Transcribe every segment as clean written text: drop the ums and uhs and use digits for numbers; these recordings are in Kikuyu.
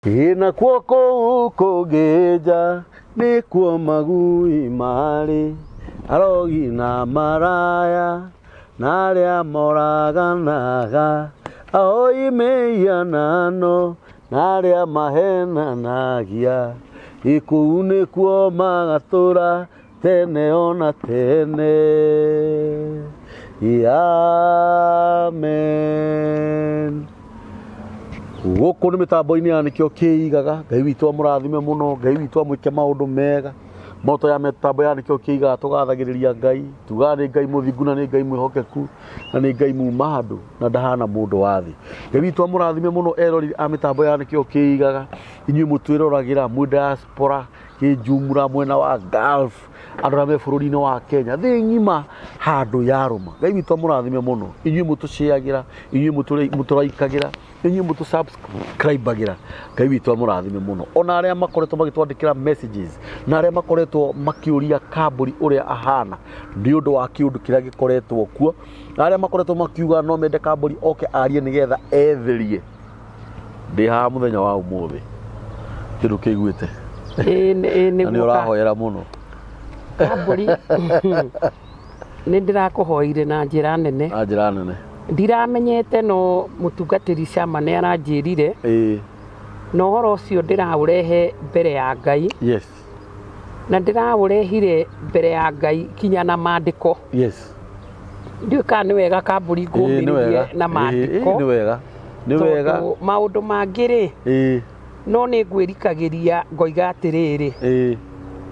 Ĩ nakuo kũu kũngĩ nja nĩkuo magui marĩ, arogi na maraya na arĩa moraganaga, ahoi mĩhianano na arĩa mahenanagia, ĩ kũu nĩkuo magatũra tene ona tene. Amen. Gũkũ nĩ mĩtambo-inĩ ya nĩkĩo kĩigaga. Ngai witũ amũrathime mũno, Ngai witũ amwĩke maũndũ mega. Moto ya mĩtambo ya nĩkĩo kĩigaga tũgathagĩrĩria Ngai, tugaga nĩ Ngai mũthingu na nĩ Ngai mwĩhokeku na nĩ Ngai muma handũ na ndahana mũndũ wa thĩ. Ngai witũ amũrathime mũno erori a mĩtambo ya nĩkĩo kĩigaga, inyuĩ mũtwĩroragĩra mwĩ diaspora kĩnjumra mwena wa Gulf, andũ arĩa me bũrũri-inĩ wa Kenya, thĩ ng'ima handũ yarũma. Ngai witũ amũrathime mũno, inyuĩ mũtũcĩagĩra, inyuĩ mũtũraikagĩra, inyuĩ mũtũsubscribagĩra. Ngai witũ amũrathime mũno. Ona arĩa makoretwo magĩtwandĩkĩra messages na arĩa makoretwo makĩũria Kambũri ũrĩa ahana nĩ ũndũ wa kĩũndũ kĩrĩa gĩkoretwo kuo, na arĩa makoretwo makiuga no mende Kambũri oke arie nĩgetha etherie. Ndĩ haha mũthenya wa ũmũthĩ kĩndũ kĩiguĩte. Ĩĩ Na nĩ nĩguo ũrahoera mũno. Kambũri nĩ ndĩrakũhoire na njĩra nene. Na njĩra nene. Ndiramenyete no mũtungatĩri Shama nĩ aranjĩrire. Na ũhoro ũcio ndĩraũrehe mbere ya Ngai. Na ndĩraũrehire mbere ya Ngai kinya na maandĩko. Ndiũĩ kana nĩ wega Kambũri ngũmĩrĩrie na maandĩko. Nĩ wega. Nĩ wega. Tondũ maũndũ mangĩ rĩ, no nĩ ngwĩrikagĩria ngoiga atĩrĩrĩ,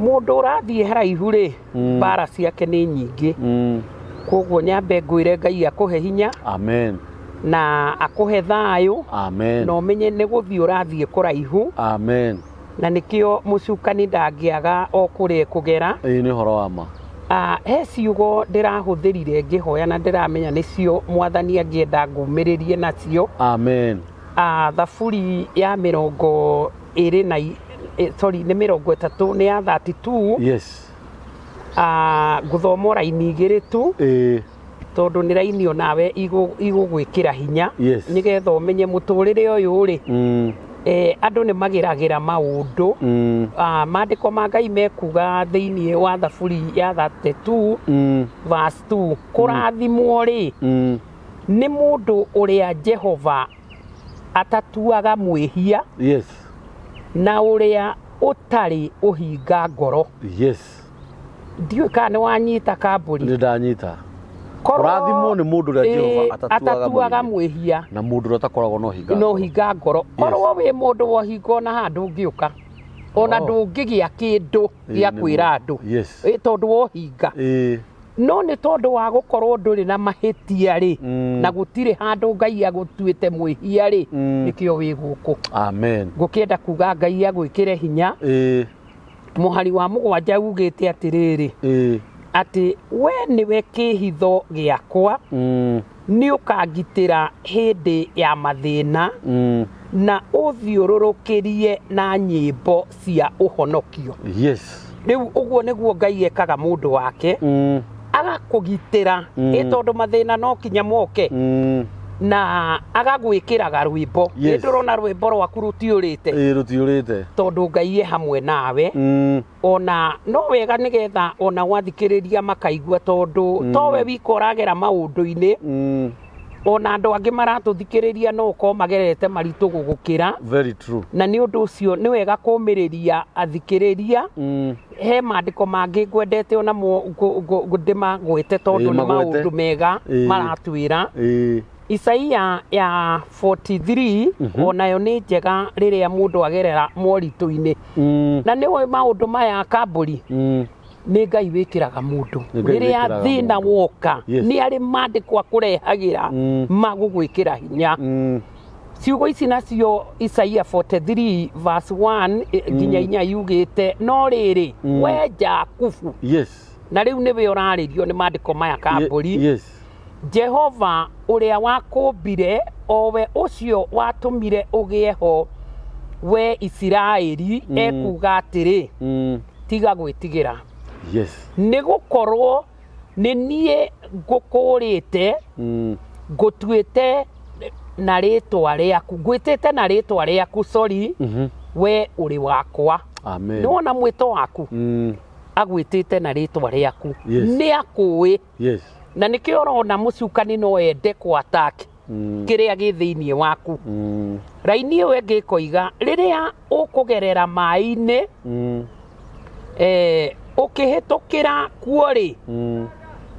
mũndũ ũrathiĩ haraihu rĩ, mbara ciake nĩ nyingĩ. Koguo nyambe ngwĩre Ngai akũhe hinya. Amen. Na akũhe thayũ. Amen. Na ũmenye nĩ gũthiĩ ũrathiĩ kũraihu. Amen. Na nĩkĩo mũcukani ndangĩaga o kũrĩa kũgera. Ĩĩ nĩ ũhoro wa ma. He ciugo ndĩrahũthĩrire ngĩhoya na ndĩramenya nĩcio mwathani angĩenda ngũmĩrĩrie nacio. Amen. Thaburi ya mĩrongo ĩrĩ na sorry, nĩ mĩrongo ĩtatũ, nĩ ya 32. Ngũthoma raini igĩrĩ tu. Tondũ nĩ raini onawe igũgwĩkĩra hinya. Nĩgetha ũmenye mũtũrĩre ũyũ rĩ, andũ nĩ mageragĩra maũndũ. Maandĩko ma Ngai mekuga thĩinĩ wa Thaburi ya 32, verse 2, kũrathimwo rĩ, nĩ mũndũ ũrĩa Jehova atatuaga mwĩhia, na ũrĩa ũtarĩ ũhinga ngoro. Ndiũĩ kana nĩ wanyita Kambũri. Nĩ ndanyita. Kũrathimwo nĩ mũndũ ũrĩa Jehova atatuaga mwĩhia na mũndũ ũrĩa ũtakoragwo na ũhinga na ũhinga ngoro. Korwo wĩ mũndũ wa ũhinga ona haha ndũngĩũka, ona ndũngĩgĩa kĩndũ gĩa kwĩra andũ. Tondũ wa ũhinga. No nĩ tondũ wa gũkorwo ndũrĩ na mahĩtia rĩ, na gũtirĩ handũ Ngai agũtuĩte mwĩhia rĩ, nĩkĩo wĩ gũkũ. Amen. Ngũkĩenda kuga Ngai agwĩkĩre hinya. Mũhari wa mũgwanja ugĩte atĩrĩrĩ, atĩ we nĩwe kĩĩhitho gĩakwa, nĩ ũkangitĩra hĩndĩ ya mathĩna, na ũthiũrũrũkĩrie na nyĩmbo cia ũhonokio. Rĩu ũguo nĩguo Ngai ekaga mũndũ wake, agakũgitĩra, ĩ tondũ mathĩna no kinya moke, na agagwĩkĩraga rwĩmbo. Ĩ ndũrona rwĩmbo rwaku rũtiũrĩte? Ĩ rũtiũrĩte. Tondũ Ngai e hamwe nawe. Ona no wega nĩgetha ona gwathikĩrĩria makaigua, tondũ towe wika ũragera maũndũ-inĩ, ona andũ angĩ maratũthikĩrĩria no ũkorwo magerete maritũ gũgũkĩra. Very true. Na nĩ ũndũ ũcio nĩ wega kũmĩrĩria athikĩrĩria. He maandĩko mangĩ ngwendete onamo ndĩmagwete tondũ nĩ Magwete. maũndũ mega maratwĩra. Isaia ya 43 onayo nĩ njega rĩrĩa mũndũ agerera moritũ-inĩ. Na nĩ ũĩ maũndũ maya Kambũri, nĩ Ngai wĩkĩraga mũndũ. Nĩ Ngai Rĩrĩa wĩkĩraga thĩna mũndũ. woka, nĩ arĩ maandĩko akũrehagĩra ma gũgwĩkĩra hinya. Ciugo ici nacio Isaia 43 verse 1 nginya inya yugĩte, no rĩrĩ, we Jakubu. Na rĩu nĩwe ũrarĩrio nĩ maandĩko maya Kambũri. Jehova ũrĩa wakũmbire, o we ũcio watũmire ũgĩe ho, we Isiraeli, ekuuga atĩrĩ, tiga gwĩtigĩra. Nĩ gũkorwo nĩ niĩ ngũkũũrĩte, ngũtuĩte na rĩtwa rĩaku, ngwĩtĩte na rĩtwa rĩaku, sorry, we ũrĩ wakwa. Amen. Nĩ wona mwĩto waku? Agwĩtĩte na rĩtwa rĩaku. Nĩ akũĩ. Na nĩkĩo ũrona mũcukani no ende kũ attack kĩrĩa gĩ thĩinĩ waku. Raini ĩyo ĩngĩ ĩkoiga rĩrĩa ũkũgerera maĩ-inĩ, ũkĩhĩtũkĩra kuo rĩ,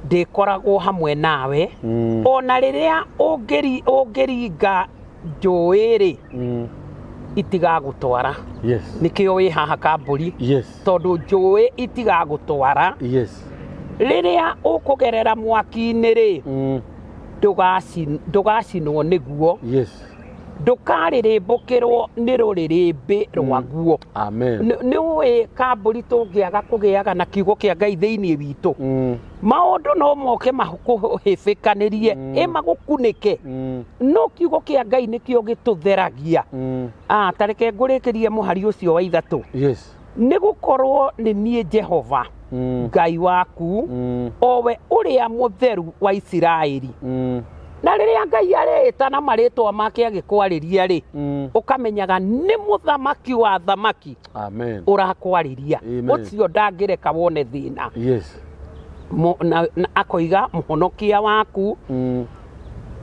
ndĩkoragwo hamwe nawe. Ona rĩrĩa ũngĩringa njũĩ rĩ, itigagũtwara. Nĩkĩo wĩ haha Kambũri. Tondũ njũĩ itigagũtwara. Rĩrĩa ũkũgerera mwaki-inĩ rĩ, ndũgacinwo nĩguo. Ndũkarĩrĩmbũkĩrwo nĩ rũrĩrĩmbĩ rwaguo. Amen. Nĩ ũĩ Kambũri tũngĩaga kũgĩaga na kiugo kĩa Ngai thĩinĩ witũ, maũndũ no moke makũhĩbĩkanĩrie, ĩ magũkunĩke. No kiugo kĩa Ngai nĩkĩo gĩtũtheragia. Ta reke ngũrĩkĩrie mũhari ũcio wa 3. Nĩ gũkorwo nĩ niĩ Jehova, Ngai waku, o we ũrĩa mũtheru wa Isiraeli. Na rĩrĩa Ngai areĩta na marĩtwa make agĩkwarĩria rĩ, ũkamenyaga nĩ mũthamaki wa thamaki. Amen. Ũrakwarĩria. Ũcio ndangĩreka wone thĩna. Na akoiga mũhonokia waku,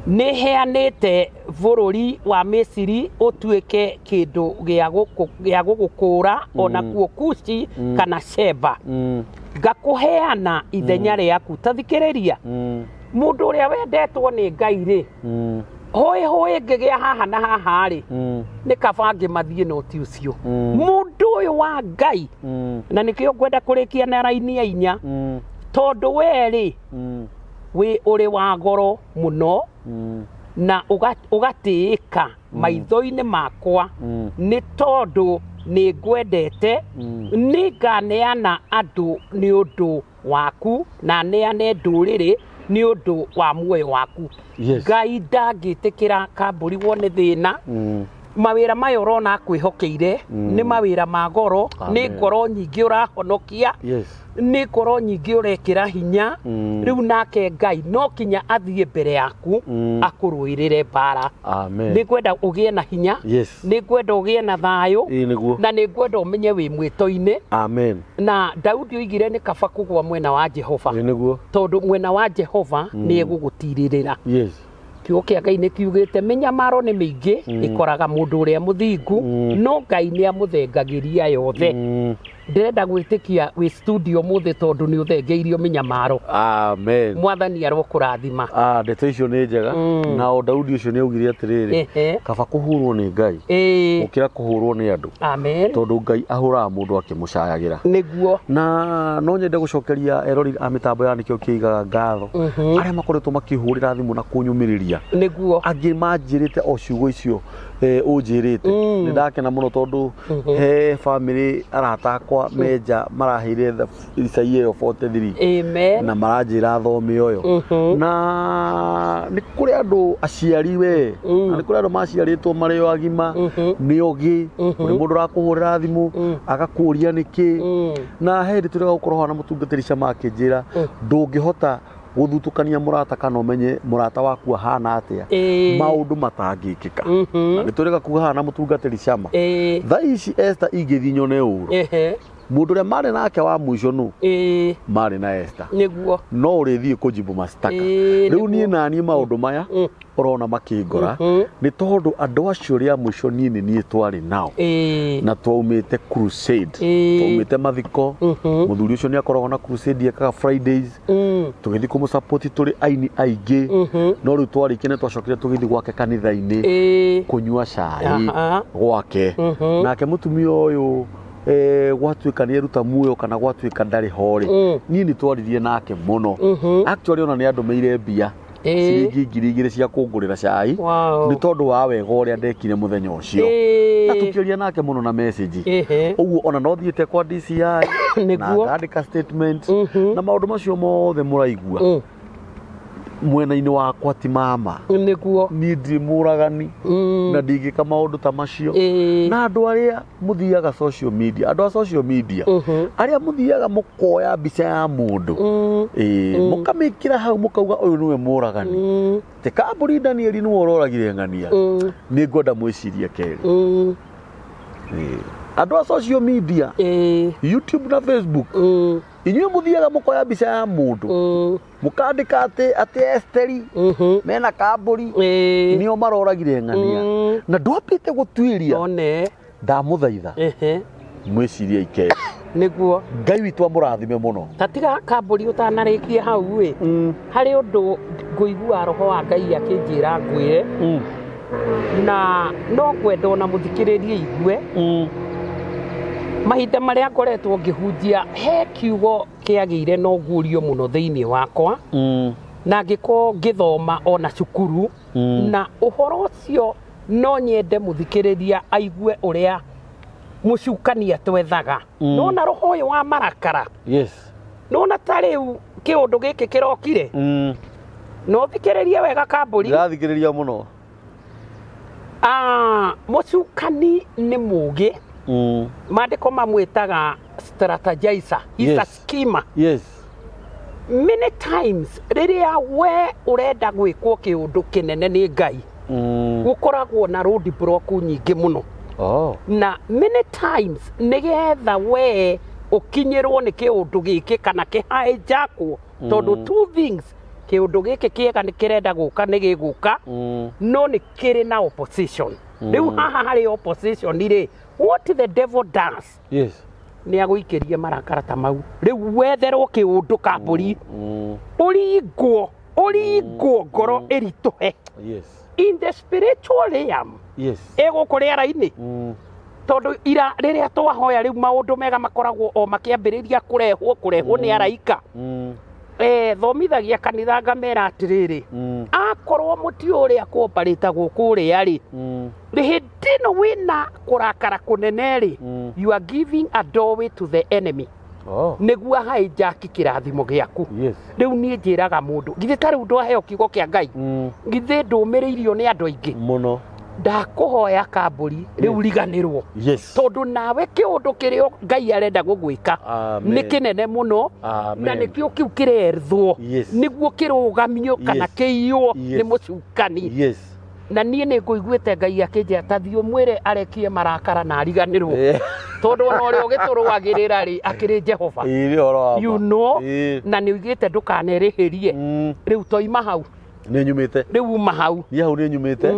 nĩ heanĩte bũrũri wa Misiri ũtuĩke kĩndũ gĩa gũgũkũũra, ona kuo Kushi kana Sheba. Ngakũheana ithenya rĩaku. Ta thikĩrĩria. Mũndũ ũrĩa wendetwo nĩ Ngai rĩ, hũĩ hũĩ ngĩgĩa haha na haha rĩ, nĩ kaba ngĩmathiĩ no ti ũcio. Mũndũ ũyũ wa Ngai, na nĩkĩo ngwenda kũrĩkia na raini ya 4, tondũ we rĩ, wĩ ũrĩ wa goro mũno, na ũgatĩĩka maitho-inĩ makwa, nĩ tondũ nĩ ngwendete, nĩ nganeana andũ nĩ ũndũ waku, na neane ndũrĩrĩ nĩ ũndũ wa muoyo waku. Ngai ndangĩtĩkĩra Kambũri wone thĩna. Mawĩra maya ũrona akwĩhokeire, nĩ mawĩra ma goro, nĩ ngoro nyingĩ ũrahonokia, nĩ ngoro nyingĩ ũrekĩra hinya. Rĩu nake Ngai no kinya athiĩ mbere yaku, akũrũĩrĩre mbara. Amen. Nĩ ngwenda ũgĩe na hinya. Nĩ ngwenda ũgĩe na thayũ. Nĩguo. Na nĩ ngwenda ũmenye wĩ mwĩto-inĩ. Amen. Na Daudi oigire nĩ kaba kũgũa mwena wa Jehova. Nĩguo. Tondũ mwena wa Jehova nĩ egũgũtirĩrĩra. Kiugo kĩa Ngai nĩ kiugĩte mĩnyamaro nĩ mĩingĩ, ĩkoraga mũndũ ũrĩa mũthingu, no Ngai nĩ amũthengagĩria yothe. Ndĩrenda gwĩtĩkia wĩ studio mũthĩ tondũ nĩ ũthengeirio mĩnyamaro. Amen. Mwathani arokũrathima. Ndeto icio nĩ njega. Na o Daudi ũcio nĩ augire atĩrĩrĩ, kaba kũhũrwo nĩ Ngai, gũkĩra kũhũrwo nĩ andũ. Amen. Tondũ Ngai ahũraga mũndũ akĩmũcayagĩra. Nĩguo. Na no nyende gũcokeria erori a mĩtambo ya Nĩkĩo Kĩigaga ngatho, arĩa makoretwo makĩhũrĩra thimũ na kũnyũmĩrĩria. Nĩguo. Angĩ manjĩrĩte o ciugo icio, ũnjĩrĩte. Nĩ ndakena mũno tondũ he family arata akwa menja maraheire icai ĩyo 43. Amen. Na maranjĩra thome ũyũ. Na nĩ kũrĩ andũ aciari we, na nĩ kũrĩ andũ maciarĩtwo marĩ o agima, nĩ ogĩ, kũrĩ mũndũ ũrakũhũrĩra thimũ, agakũria nĩkĩ. Na he hĩndĩ tũrega gũkorwo haha na mũtungatĩri Shama akĩnjĩra, ndũngĩhota gũthutũkania mũrata kana ũmenye mũrata waku ahana atĩa, maũndũ matangĩkĩka. Na nĩ tũrega kuga haha na mũtungatĩri Shama. Thaa ici Esther ingĩthiĩ nyone ũru. Mũndũ ũrĩa marĩ nake wa mũico nũ? Marĩ na Esther. Nĩguo. No ũrĩthiĩ kũjibu mashtaka. Rĩu niĩ naniĩ maũndũ maya ũrona makĩngora, nĩ tondũ andũ acio rĩa mũico niĩ nĩ niĩ twarĩ nao. Na twaumĩte crusade. Twaumĩte mathiko. Mũthuri ũcio nĩ akoragwo na crusade ekaga Fridays. Tũgĩthiĩ kũmũsupport tũrĩ aini aingĩ. No rĩu twarĩkia nĩ twacokire tũgĩthiĩ gwake kanitha-inĩ kũnyua cai gwake. Nake mũtumia ũyũ, gwatuĩka nĩ eruta muoyo kana gwatuĩka ndarĩ ho rĩ, niĩ nĩ twaririe nake mũno. Actually ona nĩ andũmĩire mbia ciringi ngiri igĩrĩ cia kũngũrĩra cai, nĩ tondũ wa wega ũrĩa ndekire mũthenya ũcio. Na tũkĩaria nake mũno na message. Ũguo ona no thiĩte kwa DCI, na ngandĩka statement, na maũndũ macio mothe mũraigua. Mwena-inĩ wakwa ti mama. Nĩguo. Niĩ ndirĩ mũragani na ndingĩka maũndũ ta macio. Na andũ arĩa mũthiaga social media, andũ a social media arĩa mũthiaga mũkoya mbica ya mũndũ, ĩĩ, mũkamĩkĩra hau mũkauga ũyũ nĩwe mũragani, te kambũri Danieli nĩwe ũroragire ng'ania, nĩ ngwenda mwĩcirie kerĩ. Ĩĩ. Andũ a social media, YouTube na Facebook, inyuĩ mũthiaga mũkoya mbica ya mũndũ, mũkandĩka atĩ Esteri mena kambũri nĩo maroragire ng'ania, na ndwambĩte gũtuĩria. One. Ndamũthaitha, mwĩcirie ikerĩ. Nĩguo. Ngai witũ amũrathime mũno. Ta tiga kambũri ũtanarĩkia hau ĩ, harĩ ũndũ ngũigua roho wa Ngai akĩnjĩra ngwĩre, na no ngwenda ona mũthikĩrĩrie igue. Mahinda marĩa ngoretwo ngĩhunjia, he kiugo kĩagĩire na ũguũrio mũno thĩinĩ wakwa, na ngĩkorwo ngĩthoma ona cukuru, na ũhoro ũcio no nyende mũthikĩrĩria aigue ũrĩa mũcukani atwethaga. Nona roho ũyũ wa marakara, nona ta rĩu kĩũndũ gĩkĩ kĩrokire, no thikĩrĩrie wega kambũri. Ndĩrathikĩrĩria mũno. Mũcukani nĩ mũgĩ. Maandĩko mamwĩtaga strategizer. He's a schemer. Many times rĩrĩa we ũrenda gwĩkwo kĩũndũ kĩnene nĩ Ngai, gũkoragwo na road block nyingĩ mũno. Na many times nĩgetha we ũkinyĩrwo nĩ kĩũndũ gĩkĩ kana kĩhaĩjakwo, tondũ two things, kĩũndũ gĩkĩ kĩega nĩ kĩrenda gũka, nĩ gĩgũka, no nĩ kĩrĩ na opposition. Rĩu haha harĩ opposition rĩ, what the devil does, nĩ agũikĩrie marakara ta mau. Rĩu wetherwo kĩũndũ kambũri, ũringwo ũringwo ngoro ĩritũhe in the spiritual realm, ĩgũkũ rĩera-inĩ, tondũ ira rĩrĩa twahoya rĩu maũndũ mega makoragwo o makĩambĩrĩria kũrehwo nĩ araika. Thomithagia kanitha ngamera atĩrĩrĩ, akorwo mũti ũrĩa kũmbarĩta gũkũ ũrĩa rĩ, hĩndĩ ĩno wĩna kũrakara kũnene rĩ, you are giving a doorway to the enemy, nĩguo ahijack kĩrathimo gĩaku. Rĩu niĩ njĩraga mũndũ, githĩ ta rĩu ndwaheo kiugo kĩa Ngai, githĩ ndũmĩrĩirio nĩ andũ aingĩ? Mũno. Ndakũhoya kambũri, rĩu riganĩrwo, tondũ nawe kĩũndũ kĩrĩa Ngai arenda gũgwĩka Amen. nĩ kĩnene mũno, na Amen. nĩkĩo kĩu kĩrethwo nĩguo kĩrũgamio kana kĩiywo nĩ mũcukani. Na niĩ nĩ ngũiguĩte Ngai akĩnjĩra ta thiĩ ũmwĩre arekie marakara na ariganĩrwo, tondũ ona ũrĩa ũgĩtũrũagĩrĩra rĩ, akĩrĩ Jehova. Ĩĩ, nĩ ũhoro wa ma. You know, na nĩ uigĩte ndũkanerĩhĩrie. Rĩu toima hau. Nĩ nyumĩte. Rĩu uma hau. Niĩ hau nĩ nyumĩte,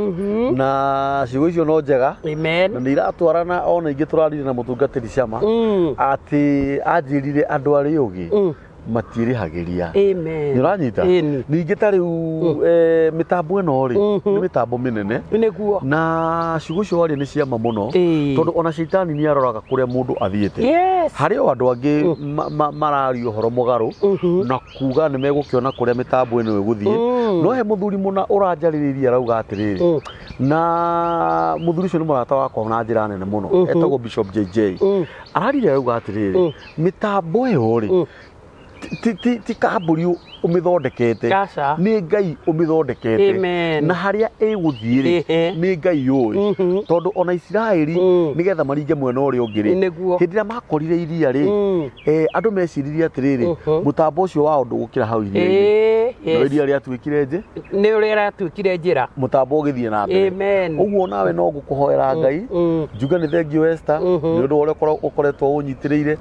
na ciugo icio no njega, Amen. Na nĩ iratwarana ona ingĩ tũrarire na mũtungatĩri Cama, atĩ anjĩrire andũ arĩa ũgĩ matiĩrĩhagĩria. Amen. Nĩ ũranyita? Ĩni. Ningĩ ta rĩu mĩtambo ĩno rĩ, nĩ mĩtambo mĩnene, Nĩguo. Na ciugo icio waria nĩ ciama mũno, tondũ ona caitani nĩ aroraga kũrĩa mũndũ athiĩte. Harĩ o andũ angĩ mararia ũhoro mũgarũ na kuga nĩ megũkĩona kũrĩa mĩtambo ĩno ĩgũthiĩ. No he mũthuri mũna ũranjarĩrĩria arauga atĩrĩrĩ, na mũthuri ũcio nĩ mũrata wakwa na njĩra nene mũno, etagwo Bishop JJ. Ararire arauga atĩrĩrĩ, mĩtambo ĩyo rĩ, ti kambũri ũmĩthondekete, Aca. Nĩ Ngai ũmĩthondekete. Amen. Na harĩa ĩgũthiĩ rĩ, nĩ Ngai ũĩ, tondũ ona Isiraeli, nĩgetha maringe mwena ũrĩa ũngĩ rĩ, hĩndĩ ĩrĩa makorire iria rĩ, andũ meciririe atĩrĩrĩ, mũtambo ũcio wao ndũgũkĩra hau iria-inĩ. No iria rĩatuĩkire nje. Nĩ ũrĩa rĩatuĩkire njĩra. Mũtambo ũgĩthiĩ na mbere. Amen. Ũguo nawe no ngũkũhoera Ngai, njuge nĩ thengiũ Esther, nĩ ũndũ wa ũrĩa ũkoretwo ũnyitĩrĩire.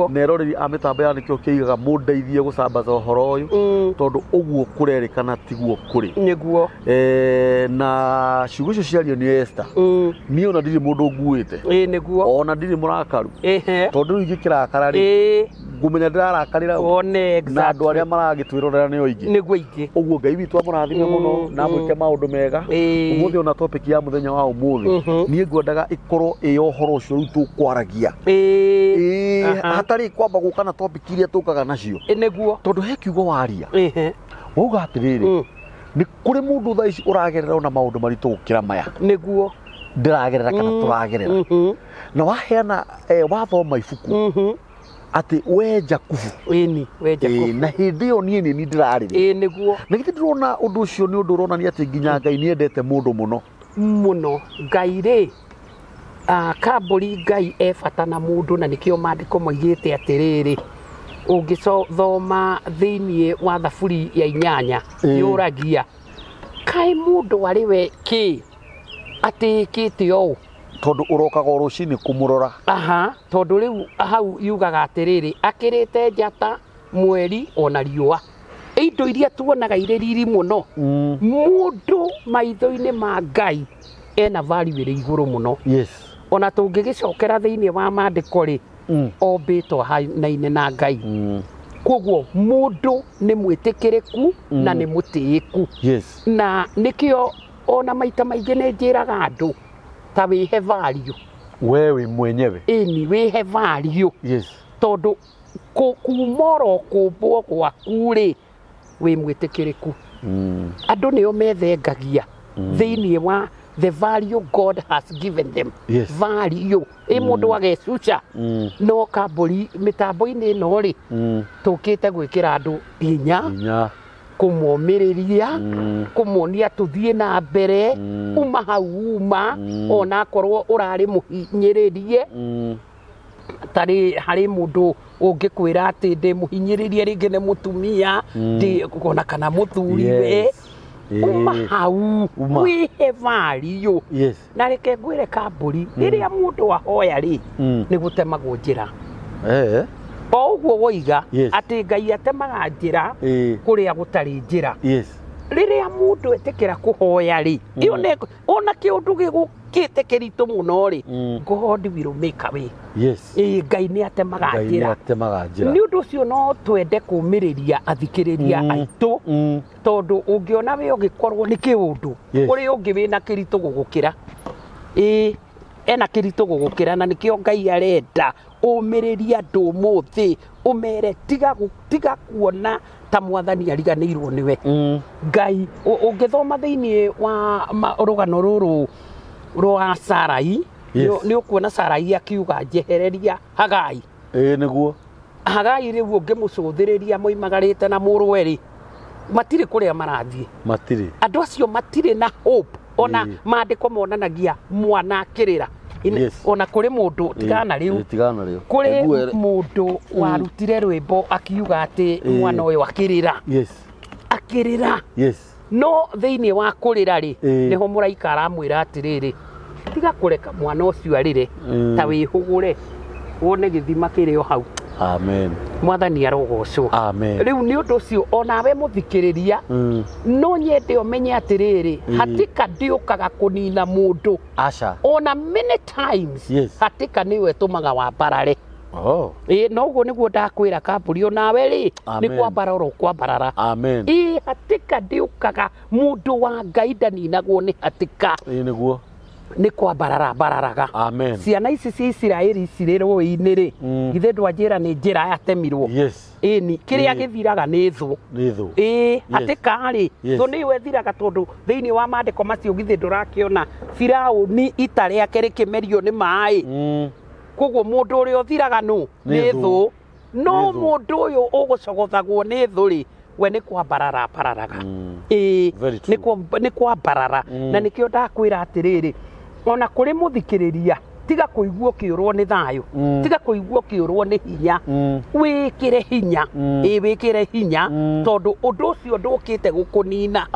Na eroreri a mĩtambo ya Nĩkĩo Kĩigaga, mũndeithie gũcambaza ũhoro ũyũ, tondũ ũguo kũrerĩkana tiguo kũrĩ. Na ciugo icio ciario nĩ Esther, niĩ ona ndirĩ mũndũ nguĩte, Ĩĩ nĩguo. Ona ndirĩ mũrakaru, tondũ rĩu ingĩkĩrakara rĩ, ngũmenya ndĩrarakarĩra ũ? One. Na andũ arĩa maragĩtwĩrorera nĩ aingĩ. Nĩguo, aingĩ. Ũguo Ngai witũ amũrathime mũno na amwĩke maũndũ mega. Ũmũthĩ ona topic ya mũthenya wa ũmũthĩ, niĩ ngwendaga ĩkorwo ĩ ũhoro ũcio rĩu tũkwaragia. Ĩĩ, hatarĩ kwamba gũka na topic iria tũkaga nacio, Ĩĩ nĩguo. Tondũ he kiugo waria, wauga atĩrĩrĩ, nĩ kũrĩ mũndũ thaa ici ũragerera ona maũndũ maritũ gũkĩra maya ndĩragerera kana tũragerera, na waheana, wathoma ibuku, Atĩ we Jakubu. Ĩni, we Jakubu. Na hĩndĩ ĩyo niĩ nĩ niĩ ndĩrarĩrĩra. Ĩĩ nĩguo. Na githĩ ndĩrona ũndũ ũcio nĩ ũndũ ũronania atĩ nginya Ngai nĩ endete mũndũ mũno. Mũno. Ngai rĩ, kambũri Ngai e bata na mũndũ, na nĩkĩo maandĩko moigĩte atĩrĩrĩ, ũngĩthoma thĩinĩ wa Thaburi ya 8 yũragia kaĩ mũndũ arĩ we kĩ atĩĩkĩte ũũ, tondũ ũrokaga o rũcinĩ kũmũrora. Aha, tondũ rĩu hau yugaga atĩrĩrĩ, akĩrĩte njata, mweri ona riũa, indo iria tuonaga irĩ riri mũno. Mũndũ maitho-inĩ ma Ngai ena value ĩrĩ igũrũ mũno. Ona tũngĩgĩcokera thĩinĩ wa maandĩko rĩ, ombĩtwo ahanaine na Ngai. Koguo mũndũ nĩ mwĩtĩkĩrĩku na nĩ mũtĩĩku. Na nĩkĩo ona maita maingĩ nĩ njĩraga andũ ta wĩhe value. We wĩ mwenyewe. Ĩni, wĩhe value. Tondũ kuma oro kũmbwo gwaku rĩ, wĩ mwĩtĩkĩrĩku. Andũ nĩo methengagia thĩinĩ wa the value God has given them. Value. Ĩ mũndũ agecuca. No kambũri mĩtambo-inĩ ĩno rĩ, tũkĩte gwĩkĩra andũ hinya, kũmomĩrĩria, kũmonia tũthiĩ na mbere, uma hau uma, onakorwo ũrarĩ mũhinyĩrĩrie. Tarĩ harĩ mũndũ ũngĩkwĩra atĩ ndĩ mũhinyĩrĩrie rĩngĩ nĩ mũtumia, ndĩ ona kana mũthuriwe. Uma hau wĩhe value. Na reke ngwĩre kambũri, rĩrĩa mũndũ ahoya rĩ, nĩ gũtemagwo njĩra. O ũguo woiga atĩ Ngai atemaga njĩra kũrĩa gũtarĩ njĩra. Rĩrĩa mũndũ etĩkĩra kũhoya rĩ, ĩyo nĩ ona kĩũndũ gĩgũkĩte kĩritũ mũno rĩ, God will make a way. Ngai nĩ atemaga njĩra. Nĩ ũndũ ũcio no twende kũmĩrĩria athikĩrĩria aitũ, tondũ ũngĩona we ũgĩkorwo nĩ kĩũndũ, kũrĩ ũngĩ wĩna kĩritũ gũgũkĩra. Ena kĩritũ gũgũkĩra, na nĩkĩo Ngai arenda ũmĩrĩrie andũ ũmũthĩ, ũmere tiga kuona ta mwathani ariganĩirwo nĩwe. Ngai ũngĩthoma thĩinĩ wa rũgano rũrũ rwa Sarai, nĩ ũkuona Sarai akiuga njehereria Hagai. Nĩguo. Hagai rĩu ũngĩmũcũthĩrĩria moimagarĩte na mũrũwe rĩ, matirĩ kũrĩa marathiĩ. Matirĩ. Andũ acio matirĩ na hope. Ona maandĩko monanagia mwana akĩrĩra. Ona kũrĩ mũndũ tigana rĩu. Tigana rĩu. Kũrĩ mũndũ warutire rwĩmbo akiuga atĩ mwana ũyũ akĩrĩra. Akĩrĩra. No thĩinĩ wa kũrĩra rĩ, nĩho mũraika aramwĩra atĩrĩrĩ, tiga kũreka mwana ũcio arĩre, ta wĩhũgũre wone gĩthima kĩrĩ o hau. Amen. Mwathani arogocwo. Amen. Rĩu nĩ ũndũ ũcio onawe mũthikĩrĩria, no nyende ũmenye atĩrĩrĩ, hatĩka ndĩũkaga kũnina mũndũ. Aca. Ona many times, hatĩka nĩyo ĩtũmaga wambarare. No ũguo nĩguo ndakwĩra kambũri onawe rĩ, nĩ kwambarara ũkwambarara. Amen. Hatĩka ndĩũkaga, mũndũ wa Ngai ndaninagwo nĩ hatĩka. Nĩguo. Nĩ kwambarara mbararaga. Amen. Ciana ici cia Isiraeli cirĩ rũĩ-inĩ rĩ, githĩ ndwanjĩra nĩ njĩra yatemirwo. Ĩni, kĩrĩa gĩthiraga nĩ thũ. Nĩ thũ. Hatĩka rĩ, thũ nĩyo ĩthiraga tondũ thĩinĩ wa maandĩko macio githĩ ndũrakĩona Firaũni ita rĩake rĩkĩmerio nĩ maĩ. Koguo mũndũ ũrĩa ũthiraga nũ? Nĩ thũ. No mũndũ ũyũ ũgũcogothagwo nĩ thũ rĩ, we nĩ kwambarara mbararaga. Nĩ kwambarara. Na nĩkĩo ndakwĩra atĩrĩrĩ, ona kũrĩ mũthikĩrĩria, tiga kũigua ũkĩũrwo nĩ thayũ, tiga kũigua ũkĩũrwo nĩ hinya, wĩkĩre hinya. Wĩkĩre hinya, tondũ ũndũ ũcio ndũkĩte gũkũnina.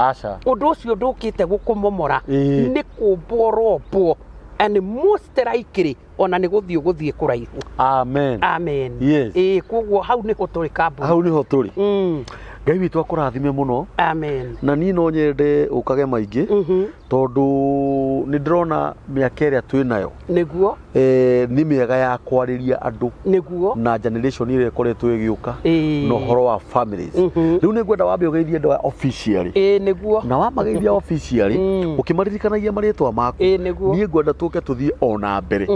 Ũndũ ũcio ndũkĩte gũkũmomora. Nĩ kũmbwo ũrombwo. And most likely ona nĩ gũthiĩ ũgũthiĩ kũraihu. Amen. Amen. Koguo hau nĩho tũrĩ kambũri. Hau nĩho tũrĩ. Ngai witũ akũrathime mũno. Amen. Na niĩ no nyende ũkage maingĩ, tondũ nĩ ndĩrona mĩaka ĩrĩa twĩ nayo. Nĩguo. Nĩ mĩega ya kwarĩria andũ. Nĩguo. Na generation ĩrĩa ĩkoretwo ĩgĩũka. Na ũhoro wa families. Rĩu nĩ ngwenda wambe ũgeithie andũ aya officially. Nĩguo. Na wamageithia officially, ũkĩmaririkanagia marĩtwa maku. Nĩguo. Niĩ ngwenda tũke tũthiĩ o na mbere.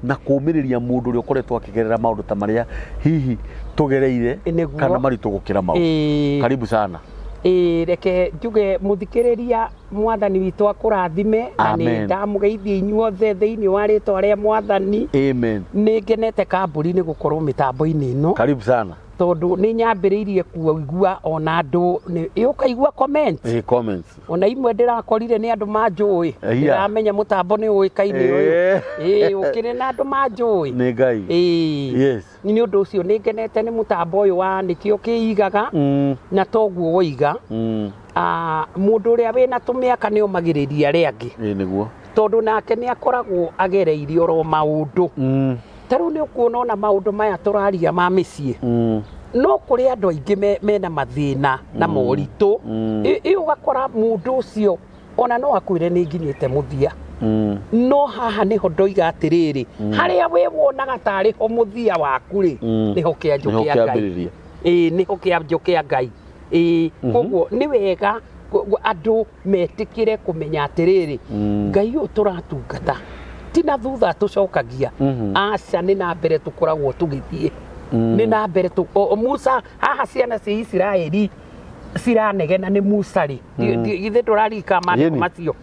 Na kũũmĩrĩria mũndũ ũrĩa ũkoretwo akĩgerera maũndũ ta marĩa hihi tũgereire, kana maritũ gũkĩra mau. Karibu sana. Ĩĩ, reke njuge mũthikĩrĩria mwathani witũ akũrathime na nĩ Amen. ndamũgeithia inyuothe thĩinĩ wa rĩtwa rĩa mwathani. Amen. Nĩ ngenete kambũri nĩ gũkorwo mĩtambo-inĩ ĩno. Karibu sana. Tondũ nĩ nyambĩrĩirie kuigua ona andũ ĩ ũkaigua comment. Comments. Ona imwe ndĩrakorire nĩ andũ manjũĩ. Ndĩramenya mũtambo nĩ ũĩkaine ũyũ. Ĩ ũkĩrĩ na andũ manjũĩ. Nĩ Ngai. Yes. Nĩ ũndũ ũcio nĩ ngenete nĩ mũtambo ũyũ wa nĩkĩo kĩigaga na toguo woiga. Mũndũ ũrĩa wĩna tũmĩaka nĩ omagĩrĩria arĩa angĩ. Ĩ nĩguo. Tondũ nake nĩ akoragwo agereirie oro maũndũ. Ta rĩu nĩ ũkuona ona maũndũ maya tũraria ma mĩciĩ. No kũrĩ andũ aingĩ mena mathĩna na moritũ. Ĩ ũgakora mũndũ ũcio ona no akwĩre nĩ nginyĩte mũthia. No haha nĩho ndoiga atĩrĩrĩ, harĩa we wonaga tarĩ ho mũthia waku rĩ, nĩho kĩanjo kĩa Ngai. Ĩ nĩho kĩanjo kĩa Ngai. Ĩ koguo nĩ wega andũ metĩkĩre kũmenya atĩrĩrĩ, Ngai ũyũ tũratungata ti na thutha tũcokagia, aca nĩ na mbere tũkoragwo tũgĩthiĩ. Nĩ na mbere Musa haha ciana cia Isiraeli ciranegena nĩ Musa rĩ. Githĩ ndũraririkana maandĩko macio?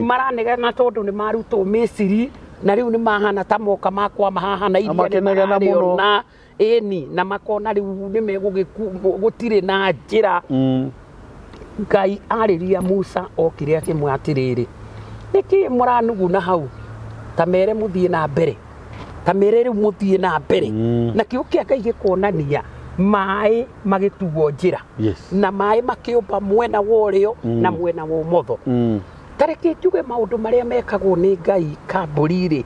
Maranegena tondũ nĩ marutwo Misiri na rĩu nĩ mahana ta moka makwama haha na iria nĩ mararĩona. Ĩni na makona rĩu nĩ megũgĩku gũtirĩ na njĩra. Ngai arĩria Musa okire akĩmwĩra atĩrĩrĩ, nĩkĩ mũranuguna hau ta mere mũthiĩ na mbere, ta mere rĩu mũthiĩ na mbere. Na kĩo kĩa Ngai gĩkonania maĩ magĩtuo njĩra. Yes. Na maĩ makĩũmba mwena wa ũrĩo na mwena wa ũmotho. Ta reke njuge maũndũ marĩa mekagwo nĩ Ngai kambũri rĩ,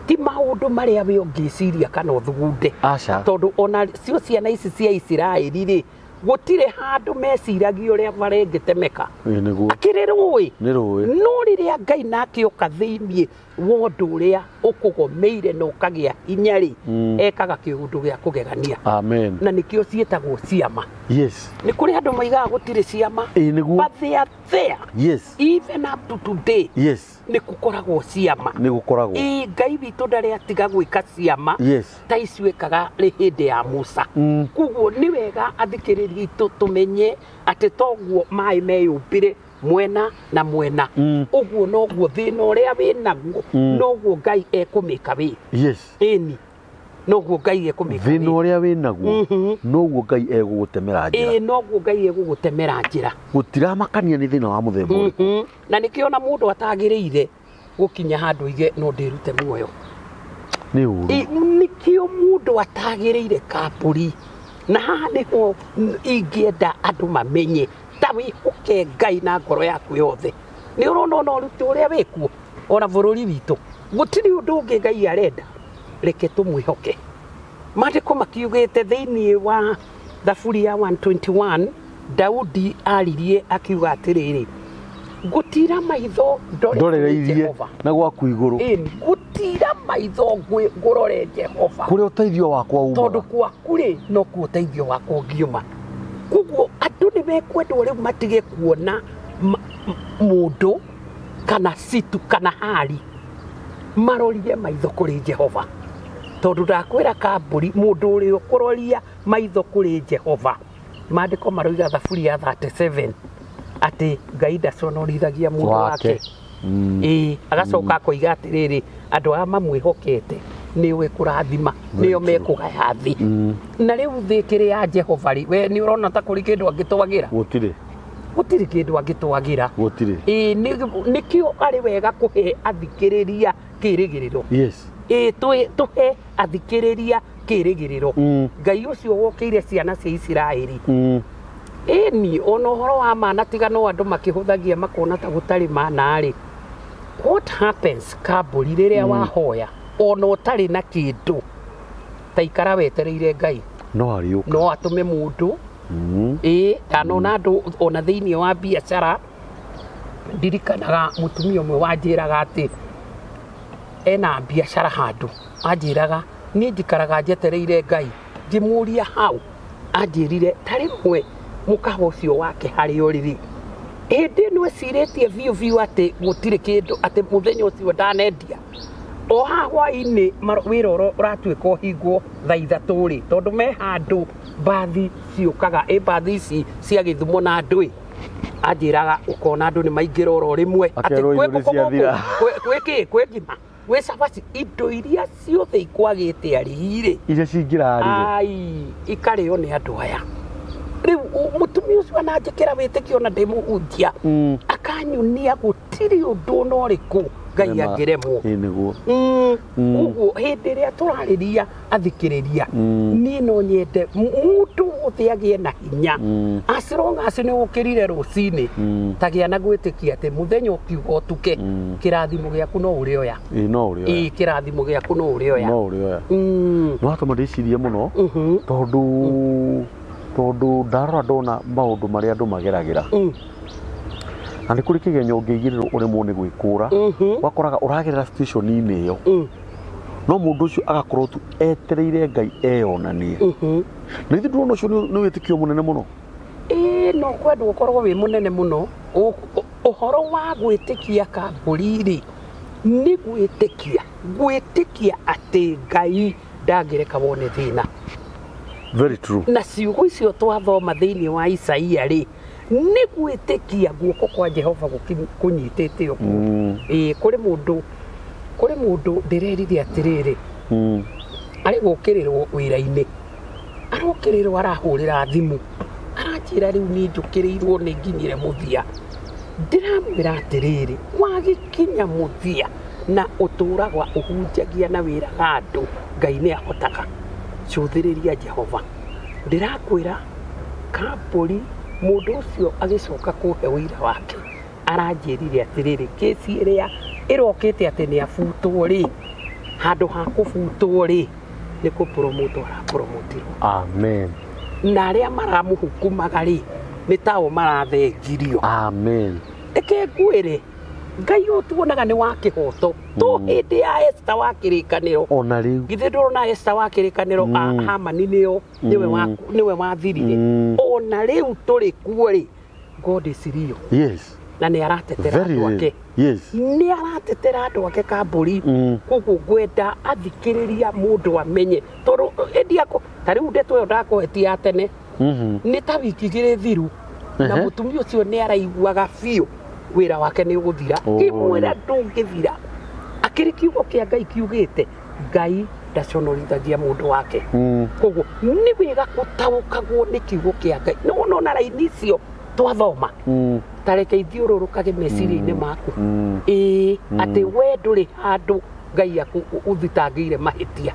ti maũndũ marĩa we ũngĩciria kana ũthugunde. Aca. Tondũ ona cio ciana ici cia Isiraeli rĩ, gũtirĩ handũ meciragia ũrĩa marengĩtemeka. Nĩguo. Akĩrĩ rũĩ. Nĩ rũĩ. No rĩrĩa Ngai nake oka thĩinĩ wa ũndũ ũrĩa ũkũgomeire na ũkagĩa hinya rĩ, ekaga kĩũndũ gĩa kũgegania. Amen. Na nĩkĩo ciĩtagwo ciama. Yes. Nĩ kũrĩ andũ moigaga gũtirĩ ciama. Ĩ nĩguo. But they are there. Yes. Even up to today. Yes. Nĩ gũkoragwo ciama. Nĩ gũkoragwo. Ĩ Ngai witũ ndarĩ atiga gwĩka ciama. Yes. Ta icio ekaga rĩ hĩndĩ ya Musa. Koguo nĩ wega athikĩrĩria itũ tũmenye atĩ toguo maĩ meyũmbire mwena na mwena. Ũguo noguo thĩna ũrĩa wĩnaguo, noguo Ngai ekũmĩka wĩ. Yes. Ĩni. Noguo Ngai ekũmĩka wĩ. Thĩna ũrĩa wĩnaguo, noguo Ngai egũgũtemera njĩra. Ĩ noguo Ngai egũgũtemera njĩra. Gũtiramakania nĩ thĩna wa mũthemba ũrĩkũ. Na nĩkĩo ona mũndũ atagĩrĩire gũkinya handũ ige no ndĩrute muoyo. Nĩ ũru. Nĩkĩo mũndũ atagĩrĩire kambũri. Na haha nĩho ingĩenda andũ mamenye ta wĩhoke Ngai na ngoro yaku yothe. Nĩ ũrona ona ũritũ ũrĩa wĩkuo ona bũrũri witũ gũtirĩ ũndũ ũngĩ Ngai arenda, reke tũmwĩhoke. Maandĩko makiugĩte thĩinĩ wa Thaburi ya 121 Daudi aririe akiuga atĩrĩrĩ, ngũtira maitho ndorereirie Jehova na gwaku igũrũ. Ĩni ngũtira maitho ngũrore Jehova kũrĩa ũteithio wakwa umaga. Tondũ kwaku rĩ nokuo ũteithio wakwa ũngiuma. Koguo andũ nĩ mekwendwo rĩu matige kuona mũndũ kana situ kana hali, marorie maitho kũrĩ Jehova. Tondũ ndakwĩra kambũri mũndũ ũrĩa ũkũroria maitho kũrĩ Jehova, maandĩko maroiga Thaburi ya 37 atĩ Ngai ndaconorithagia mũndũ wake. Ĩ agacoka akoiga atĩrĩrĩ, andũ aya mamwĩhokete nĩwe kũrathima, nĩo mekũgaya thĩ. Na rĩu thĩ kĩrĩ ya Jehova rĩ, we nĩ ũrona ta kũrĩ kĩndũ angĩtwagĩra? Gũtirĩ. Gũtirĩ kĩndũ angĩtwagĩra. Gũtirĩ. Ĩ nĩkĩo arĩ wega kũhe athikĩrĩria kĩrĩgĩrĩro. Yes. Ĩ tũhe athikĩrĩria kĩrĩgĩrĩro. Ngai ũcio wokĩire ciana cia Isiraeli. Ĩni ona ũhoro wa mana tiga no andũ makĩhũthagia makona ta gũtarĩ mana rĩ. What happens kambũri rĩrĩa wahoya ona ũtarĩ na kĩndũ, ta ikara wetereire Ngai. No arĩũka. No atũme mũndũ. Ĩ ndanona andũ ona thĩinĩ wa biacara, ndirikanaga mũtumia ũmwe wanjĩraga atĩ ena biacara handũ, anjĩraga niĩ njikaraga njetereire Ngai. Ngĩmũria hau, anjĩrire ta rĩmwe mũkawa ũcio wake harĩa ũrĩ rĩ, hĩndĩ ĩno ecirĩtie biũ biũ atĩ gũtirĩ kĩndũ, atĩ mũthenya ũcio ndanendia. O haha hwaĩ-inĩ wĩra ũratuĩka ũhingwo thaa 3 rĩ, tondũ me handũ mbathi ciũkaga, ĩ mbathi ici cia Gĩthumo na andũ ĩ, anjĩraga ũkona andũ nĩ maingĩra oro rĩmwe atĩ Akerwo kwĩ irio nĩ ngũkũ gũkũ, ciathira. Kwĩ kĩ, kwĩ ngima, gwĩ cabaci, indo iria ciothe ikwagĩte arĩi rĩ, iria cingĩrarire ai ikarĩo nĩ andũ aya. Rĩu mũtumia ũcio ananjĩkĩra wĩtĩkio na ndĩmũhunjia, akanyunia gũtirĩ ũndũ ona ũrĩkũ Ngai angĩremwo. Ĩĩ nĩguo. Koguo hĩndĩ ĩrĩa tũrarĩria athikĩrĩria, niĩ no nyende mũndũ wothe agĩe na hinya, as long as nĩ ũkĩrire rũcinĩ, tagĩa na gwĩtĩkia atĩ mũthenya ũkiuga ũtuke, kĩrathimo gĩaku no ũrĩoya. Ĩĩ no ũrĩoya. Ĩĩ, kĩrathimo gĩaku no ũrĩoya. No ũrĩoya. Nĩ watũma ndĩcirie mũno, tondũ ndarora ndona maũndũ marĩa andũ mageragĩra, na nĩ kũrĩ kĩgenyo ũngĩigĩrĩrwo ũremwo nĩ gwĩkũra, wakoraga ũragerera situation-inĩ ĩyo, no mũndũ ũcio agakorwo tu etereire Ngai eyonanie. Na ithuĩ ndũrona ũcio nĩ wĩtĩkio mũnene mũno. Ĩĩ, no kwendwo ũkorwo wĩ mũnene mũno. Ũhoro wa gwĩtĩkia kambũri rĩ, nĩ gwĩtĩkia atĩ Ngai ndangĩreka wone thĩna. Very true. Na ciugo icio twathoma thĩinĩ wa Isaia rĩ, nĩ gwĩtĩkia guoko kwa Jehova kũnyitĩte ũguo. Ĩĩ, kũrĩ mũndũ ndĩrerire atĩrĩrĩ, arĩ gũkĩrĩrwo wĩra-inĩ, arokĩrĩrwo arahũrĩra thimũ, aranjĩra rĩu niĩ njũkĩrĩirwo nĩ nginyire mũthia. Ndĩramwĩra atĩrĩrĩ, wagĩkinya mũthia na ũtũraga ũhunjagia na wĩraga andũ Ngai nĩ ahotaga, cũthĩrĩria Jehova. Ndĩrakwĩra kambũri, mũndũ ũcio agĩcoka kũhe ũira wake, aranjĩrire atĩrĩrĩ, kĩci ĩrĩa ĩrokĩte atĩ nĩ abutwo rĩ, handũ ha kũbutwo rĩ, nĩ kũpromotwo arapromotirwo. Amen. Na arĩa maramũhukumaga rĩ, nĩ tao marathengirio. Amen. Reke ngwĩre, Ngai ũyũ tuonaga nĩ wa kĩhoto, to hĩndĩ ya Esther wa kĩrĩkanĩro. Ona rĩu. Githĩ ndũrona Esther wa kĩrĩkanĩro, Hamani nĩo nĩwe wathirire. Ona rĩu tũrĩ kuo rĩ, God is real. Yes. Na nĩ aratetera Very andũ ake. real. Yes. Nĩ aratetera andũ ake kambũri. Koguo ngwenda athikĩrĩria mũndũ amenye, tondũ ĩndi yako ta rĩu ndeto ĩyo ndakũhe ti ya tene, nĩ ta wiki 2 thiru, na mũtumia ũcio nĩ araiguaga biũ wĩra wake nĩ ũgũthira. Kĩmwĩra ndũngĩthira, akĩrĩ kiugo kĩa Ngai kiugĩte Ngai ndaconorithagia mũndũ wake. Koguo nĩ wega gũtaũkagwo nĩ kiugo kĩa Ngai. Nĩ wona ona raini icio twathoma, ta reke ithiũrũrũkage meciria-inĩ maku. Ĩĩ, atĩ we ndũrĩ handũ Ngai ũthitangĩire mahĩtia.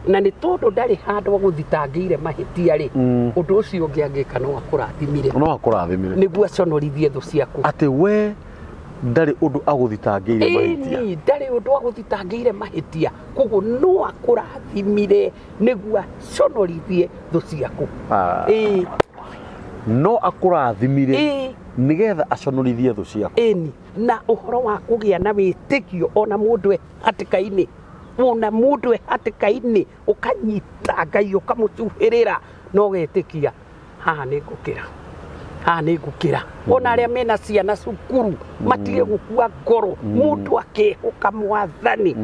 Na nĩ tondũ ndarĩ handũ agũthitangĩire mahĩtia rĩ, ũndũ ũcio ũngĩ angĩka no akũrathimire. No akũrathimire. Nĩguo aconorithie thũ ciaku. Atĩ we ndarĩ ũndũ agũthitangĩire mahĩtia. Ĩni, ndarĩ ũndũ agũthitangĩire mahĩtia. Koguo no akũrathimire nĩguo aconorithie thũ ciaku. Ĩĩ. No akũrathimire nĩgetha aconorithie thũ ciaku. Ĩni, na ũhoro wa kũgĩa na wĩtĩkio ona mũndũ e hatĩka-inĩ, ona mũndũ e hatĩka-inĩ ũkanyita Ngai ũkamũcuhĩrĩra na ũgetĩkia haha nĩ ngũkĩra, haha nĩ ngũkĩra. Ona arĩa mena ciana cukuru matige gũkua ngoro, mũndũ akĩhoka Mwathani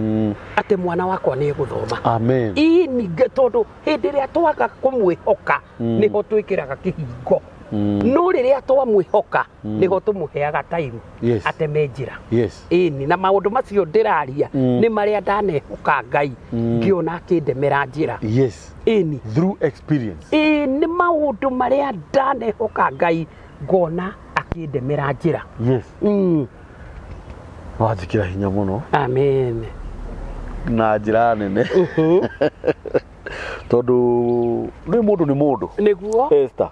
atĩ mwana wakwa nĩ egũthoma. Amen. Ĩni, tondũ hĩndĩ ĩrĩa twaga kũmwĩhoka nĩho twĩkĩraga kĩhingo. No rĩrĩa twamwĩhoka nĩho tũmũheaga time ateme njĩra. Ĩni, na maũndũ macio ndĩraria nĩ marĩa ndanehoka Ngai ngĩona akĩndemera njĩra. Ĩni. Through experience. Ĩĩ, nĩ maũndũ marĩa ndanehoka Ngai ngona akĩndemera njĩra. Wanjĩkĩra hinya mũno. Amen. Na njĩra nene. Tondũ rĩu mũndũ nĩ mũndũ. Nĩguo. Esther.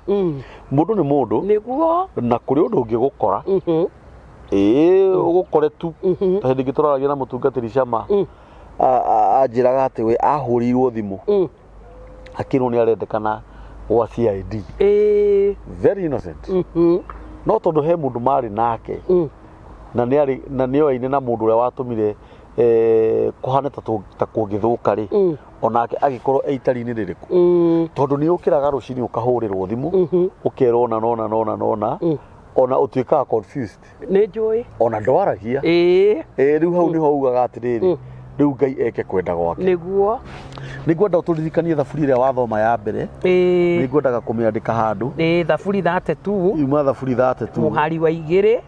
Mũndũ nĩ mũndũ. Nĩguo. Na kũrĩ ũndũ ũngĩgũkora. Ĩĩ, ũgũkore tu. Ta hĩndĩ ĩngĩ tũraragia na mũtungatĩri Shama. Anjĩraga atĩ we ahũrĩirwo thimũ. Akĩrwo nĩ arendekana gwa CID. Very innocent. No tondũ he mũndũ marĩ nake. Na nĩ na nĩ oaine na mũndũ ũrĩa watũmire kũhane ta kũngĩthũka rĩ. Onake agĩkorwo e itari-inĩ rĩrĩkũ. Tondũ nĩ ũkĩraga rũcinĩ ũkahũrĩrwo thimũ, ũkerwo na nona nona nona, ona ũtuĩkaga confused. Nĩ njũĩ. Ona ndwaragia. Rĩu hau nĩho ugaga atĩrĩrĩ, Rĩu Ngai eke kwenda gwake. Nĩguo. Nĩ ngwenda ũtũririkanie thaburi ĩrĩa wathoma ya mbere. Nĩ ngwendaga kũmĩandĩka handũ. Nĩ thaburi 32. Yuma thaburi 32 mũhari wa 2.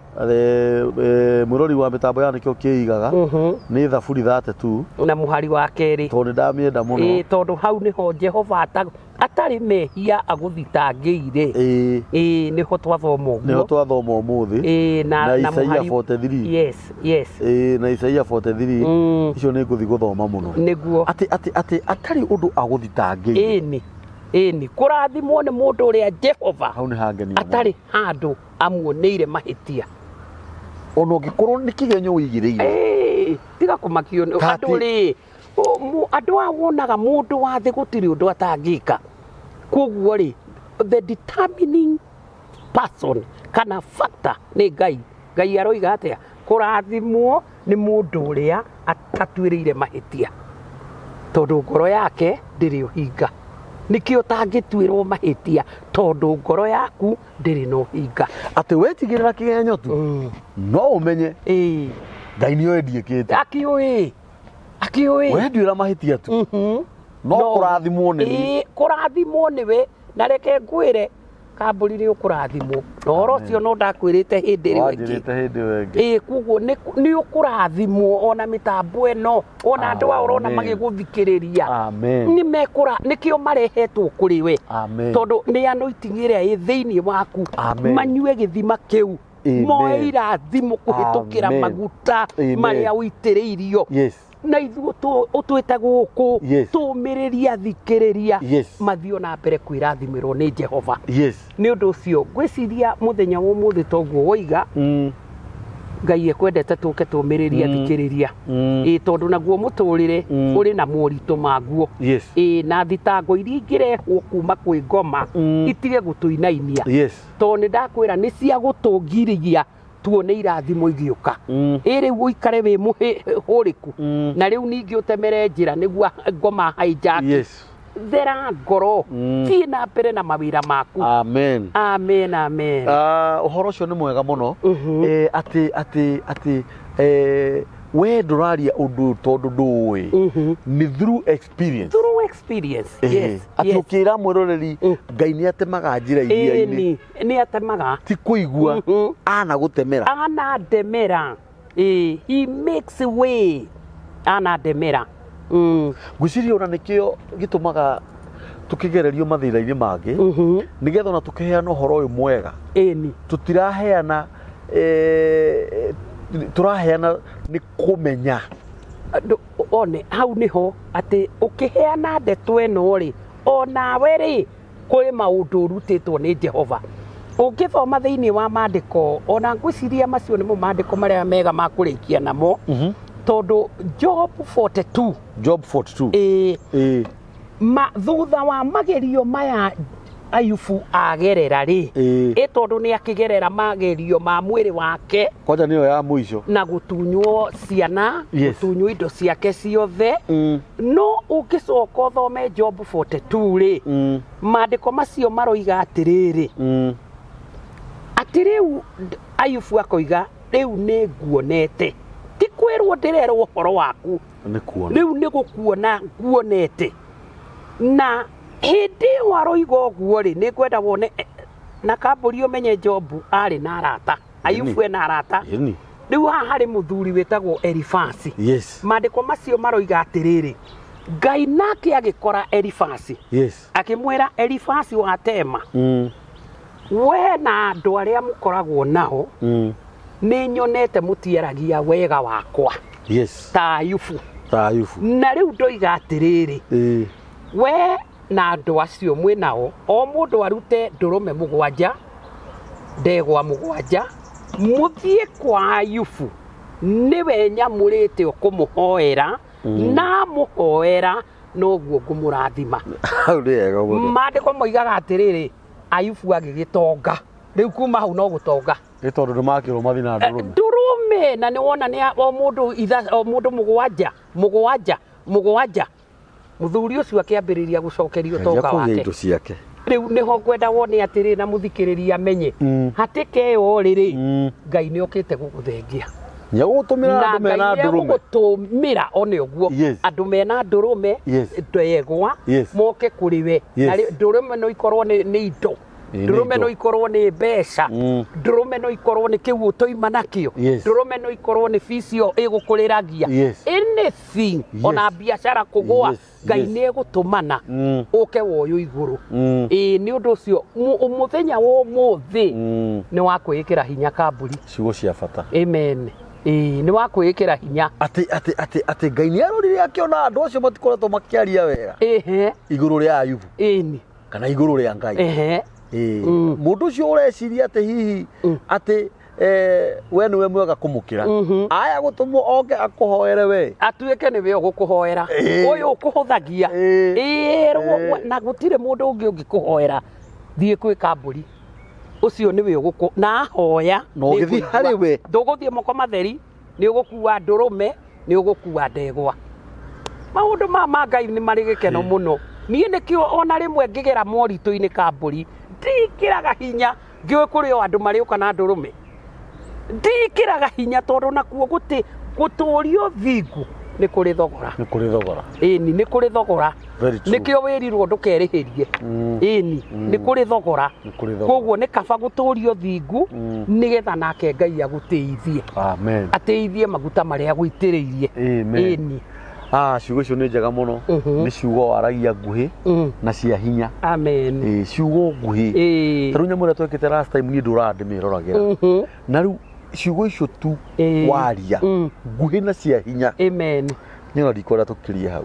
Mwĩrori wa mĩtambo ya nĩkĩo kĩigaga nĩ thaburi 32 na mũhari wa 2, tondũ nĩ ndamĩenda mũno. Tondũ hau nĩho Jehova atarĩ mehia agũthitangĩire. Ĩĩ, nĩho twathoma ũguo. Nĩho twathoma ũmũthĩ. Na Isaia 43. Yes. Ĩĩ, na Isaia 43. Icio nĩ ngũthiĩ gũthoma mũno. Nĩguo. Atĩ atarĩ ũndũ agũthitangĩire. Ĩni, ĩni, kũrathimwo nĩ mũndũ ũrĩa Jehova hau nĩ hangenia mũno. Atarĩ handũ amuoneire mahĩtia. Ona ũngĩkorwo nĩ kĩgenyo wĩigĩrĩire. Ĩĩ, tiga kũmakio nĩ andũ rĩ. Andũ aya wonaga mũndũ wa thĩ gũtirĩ ũndũ atangĩka. Koguo rĩ, the determining person kana factor nĩ Ngai. Ngai aroiga atĩa? Kũrathimwo nĩ mũndũ ũrĩa atatuĩrĩire mahĩtia, tondũ ngoro yake ndĩrĩ ũhinga. Nĩkĩo ũtangĩtuĩrwo mahĩtia, tondũ ngoro yaku ndĩrĩ na ũhinga. Atĩ wetigĩrĩra kĩgenyo tu, no ũmenye Ngai nĩoĩ ndiĩkĩte. Akĩũĩ. Akĩũĩ. We nduĩra mahĩtia tu. No kũrathimwo nĩ niĩ. Ĩĩ, kũrathimwo nĩwe. Na reke ngwĩre, kambũri nĩ ũkũrathimwo. Na ũhoro ũcio no ndakwĩrĩte hĩndĩ ĩrĩa ĩngĩ. Wanjĩrĩte hĩndĩ ĩyo ĩngĩ. Ĩĩ, koguo nĩ ũkũrathimwo ona mĩtambo ĩno, ona andũ aya ũrona magĩgũthikĩrĩria. Amen. Nĩ mekũra, nĩkĩo marehetwo kũrĩ we. Amen. Tondũ nĩ anointing ĩrĩa ĩ thĩinĩ waku. Amen. Manyue gĩthima kĩu. Amen. Moe irathimo kũhĩtũkĩra Amen. maguta Amen. marĩa ũitĩrĩirio. Yes. Na ithuĩ ũtwĩte gũkũ, Yes. tũmĩrĩrie athikĩrĩria, Yes. mathiĩ na mbere kwĩrathimĩrwo nĩ Jehova. Yes. Nĩ ũndũ ũcio ngwĩciria mũthenya wa ũmũthĩ toguo woiga, Ngai ekwendete tũke tũmĩrĩrie athikĩrĩria. Ĩĩ, tondũ naguo mũtũrĩre ũrĩ na moritũ maguo. Yes. Ĩĩ, na thitango iria ingĩrehwo kuma kwĩ ngoma itige gũtũinainia. Yes. Tondũ nĩ ndakwĩra nĩ cia gũtũngiria tuone irathimo igĩũka. Ĩ rĩu ũikare wĩ mũhũrĩku. Na rĩu ningĩ ũtemere njĩra nĩguo ngoma hijack. Yes. Thera ngoro. Thiĩ na mbere na mawĩra maku. Amen. Amen, amen. Ũhoro ũcio nĩ mwega mũno. Atĩ we ndũraria ũndũ tondũ ndũĩ. Nĩ through experience. Through experience. Yes, Atĩ yes. ũkĩra mwĩroreri Ngai nĩ atemaga njĩra iria-inĩ. Ĩni, nĩ atemaga. Ti kũigua, ana gũtemera. Ana ndemera. He makes a way. Ana ndemera. Ngwĩciria ona nĩkĩo gĩtũmaga tũkĩgererio mathĩna-inĩ mangĩ, nĩgetha ona tũkĩheana ũhoro ũyũ mwega. Ĩni. Tũtiraheana, tũraheana nĩ kũmenya. Andũ, one, hau nĩho atĩ ũkĩheana ndeto ĩno rĩ, onawe rĩ, kũrĩ maũndũ ũrutĩtwo nĩ Jehova. Ũngĩthoma thĩinĩ wa maandĩko, ona ngwĩciria macio nĩmo maandĩko marĩa mega ma kũrĩkia namo, tondũ Job 42. Job 42. Ĩĩ. Thutha wa magerio maya Ayubu agerera rĩ, ĩ tondũ nĩ akĩgerera magerio ma mwĩrĩ wake, Kwanja nĩyo ya mũico. Na gũtunywo ciana, Yes. gũtunywo indo ciake ciothe. No ũngĩcoka ũthome Job 42 rĩ, maandĩko macio maroiga atĩrĩrĩ, atĩ rĩu Ayubu akoiga rĩu nĩ nguonete, ti kwĩrwo ndĩrerwo ũhoro waku, Nĩ kuona. Rĩu nĩ gũkuona nguonete. Na hĩndĩ ĩyo aroiga ũguo rĩ, nĩ ngwenda wone na kambũri ũmenye Jobu arĩ na arata, Ayubu ena arata. Rĩu haha harĩ mũthuri wĩtagwo Elifasi. Yes. Maandĩko macio maroiga atĩrĩrĩ, Ngai nake agĩkora Elifasi. Yes. Akĩmwĩra Elifasi wa Tema. We na andũ arĩa mũkoragwo nao, nĩ nyonete mũtiaragia wega wakwa. Yes. Ta Ayubu. Ta Ayubu. Na rĩu ndoiga atĩrĩrĩ, we na andũ acio mwĩ nao, o mũndũ arute ndũrũme mũgwanja, ndegwa mũgwanja, mũthiĩ kwa Ayubu, nĩwe nyamũrĩte ũkũmũhoera, na mũhoera noguo ngũmũrathima. Hau nĩ wega mũno. Maandĩko moigaga atĩrĩrĩ, Ayubu agĩgĩtonga. Rĩu kuma hau no gũtonga. Nĩ tondũ nĩmakĩrwo mathiĩ na ndũrũme. Ndũrũme, na nĩ wona nĩ o mũndũ itha, o mũndũ mũgwanja, mũgwanja, mũgwanja. Mũthuri ũcio akĩambĩrĩria gũcokerio Akĩanjia ũtonga kũgĩa wake. indo ciake. Rĩu nĩho ngwenda wone atĩrĩ na mũthikĩrĩria amenye. Hatĩka ĩyo rĩ rĩ, Ngai nĩ okĩte gũgũthengia. Nĩegũgũtũmĩra Na andũ mena Ngai ndũrũme. nĩegũgũtũmĩra one ũguo. Yes. Andũ mena ndũrũme, Yes. ndegwa, Yes. moke kũrĩ we. Yes. Na ndũrũme no ikorwo nĩ indo, Ĩ, nĩ ndũrũme indo. no ikorwo nĩ mbeca, ndũrũme no ikorwo nĩ kĩu ũtoima nakĩo, Yes. ndũrũme no ikorwo nĩ fees ĩyo ĩgũkũrĩragia, Yes. anything, ona biacara kũgũa, Ngai nĩ egũtũmana ũke woyũ igũrũ. Ĩĩ, nĩ ũndũ ũcio mũthenya wa ũmũthĩ nĩ wa kwĩĩkĩra hinya, kamburi. Ciugo cia bata. Amen. Ĩĩ, nĩ wa kwĩĩkĩra hinya. Atĩ Ngai nĩ arorire akĩona andũ acio matikoretwo makĩaria wega igũrũ rĩa Ayubu kana igũrũ rĩa Ngai. Ĩĩ. Mũndũ ũcio ũreciria atĩ hihi atĩ we nĩwe mwega kũmũkĩra, aya gũtũmwo oke akũhoere we. Atuĩke nĩwe ũgũkũhoera. Ũyũ ũkũhũthagia. Ĩrwo na gũtirĩ mũndũ ũngĩ ũngĩkũhoera, thiĩ kwĩ kambũri ũcio nĩwe ũgũkũ na ahoya. Na ũgĩthiĩ nĩngũigua. harĩ we. Ndũgũthiĩ moko matheri, nĩ ũgũkua ndũrũme, nĩ ũgũkua ndegwa. Maũndũ ma Ngai nĩ marĩ gĩkeno mũno. Niĩ nĩkĩo ona rĩmwe ngĩgera moritũ-inĩ, kambũri, ndikĩraga hinya ngĩũĩ kũrĩ o andũ marĩũka na ndũrũme. Ndikĩraga hinya tondũ nakuo gũtĩ gũtũrio thingu nĩ kũrĩ thogora. Nĩ kũrĩ thogora. Ĩni, nĩ kũrĩ thogora. Very true. Nĩkĩo wĩrirwo ndũkerĩhĩrie. Ĩni, nĩ kũrĩ thogora. Nĩ kũrĩ thogora. Koguo nĩ kaba gũtũrio thingu, nĩgetha nake Ngai agũtĩithie, Amen. atĩithie maguta marĩa agũitĩrĩirie. Amen. Ĩni. Ah, ciugo icio nĩ njega mũno. Nĩ ciugo waragia nguhĩ na cia hinya. Amen. Ĩĩ, ciugo nguhĩ. Ta rĩu nyamũ ĩrĩa twekĩte last time, niĩ ndũraga ndĩmĩroragĩra. Na rĩu ciugo icio tu waria nguhĩ na cia hinya, Amen. niĩ ona ndikwenda tũkirie hau.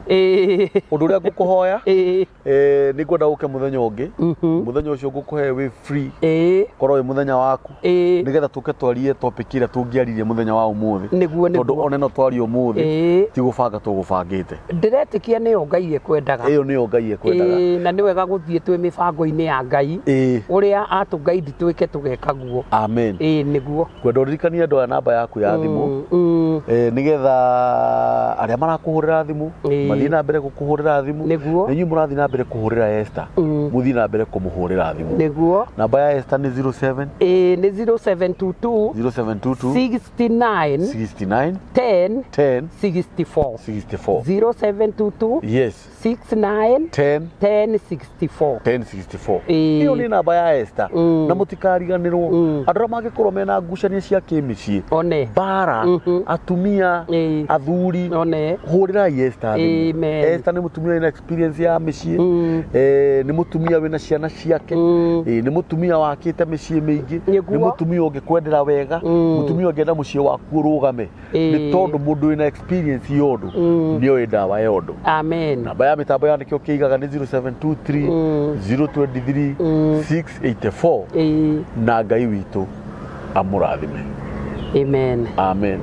Ũndũ ũrĩa ngũkũhoya, nĩ ngwenda ũke mũthenya ũngĩ. Mũthenya ũcio ngũkũhe wĩ free, korwo wĩ mũthenya waku, nĩgetha tũke twarie topic ĩrĩa tũngĩaririe mũthenya wa ũmũthĩ, Nĩguo. tondũ ona ĩno twaria ũmũthĩ, ti gũbanga tũgũbangĩte. Ndĩretĩkia nĩyo Ngai ekwendaga. Ĩyo nĩyo Ngai ekwendaga. Ĩĩ, na nĩ wega gũthiĩ twĩ mĩbango-inĩ ya Ngai, ũrĩa atũgaidi twĩke tũgeka guo. Amen. Ĩĩ, nĩguo. Ngwenda ũririkanie andũ aya namba yaku ya thimũ, nĩgetha arĩa marakũhũrĩra thimũ mathiĩ na mbere gũkũhũrĩra thimũ, na inyuĩ mũrathiĩ na mbere kũhũrĩra Esther, mũthiĩ na mbere kũmũhũrĩra thimũ. Namba ya Esther nĩ 07 Ĩĩ, nĩ 0722 0722 69 69 10 10 64. 64. 0722 69 10 10 64. 1064. Ĩĩ. Ĩyo nĩ namba ya Esther, na mũtikariganĩrwo, andũ arĩa mangĩkorwo mena ngucanio cia kĩmĩciĩ, One. mbara, atumia, athuri, One. hũrĩrai Esther thimũ. Amen. Esther nĩ mũtumia wĩna experience ya mĩciĩ, nĩ mũtumia wĩna ciana ciake, nĩ mũtumia wakĩte mĩciĩ mĩingĩ, nĩ mũtumia ũngĩkwendera wega, mũtumia ũngĩenda mũciĩ waku ũrũgame, nĩ tondũ mũndũ wĩna experience ya ũndũ nĩoĩ ndawa ya ũndũ. Amen. Namba ya mĩtambo ya nĩkĩo kĩigaga nĩ 0723 023 684. Na Ngai witũ amũrathime. Amen. Amen.